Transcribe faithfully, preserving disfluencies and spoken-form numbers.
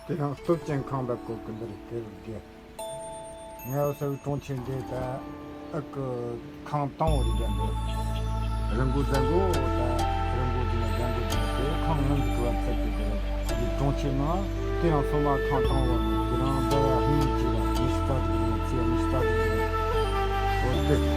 དེ་རིང་སྟོབས་ཅན་ཁང་པ་བཀོད་ཀྱི་འདིར་སྐད་རྒྱག་ངའི་ས་བའི་གྲོང་ཁྱེར་འདི་ད་ཨ་ཀི་ཁང་དང་བོ་རེད་ཀྱང་འདུག་རི་མགོ་རྫ་མགོ་ད་རི་མགོ་འདི་ན་རྫ་མགོ་འདི་ན་དེ་ཁང་ངམ་གྱི་བར་ཚད་དེ་དེ་རེད། དེ་གྲོང་ཁྱེར་ནང་དེ་རིང་སོ་མ་ཁང་དང་བོ་རེད། དེ་རིང་འདི་ལ་ཧིན་གྱི་ལ་མི་ཤི་ད་དེ་རེད། ཚེ་མི་ཤི་ད་དེ་རེད། འོ་དེ།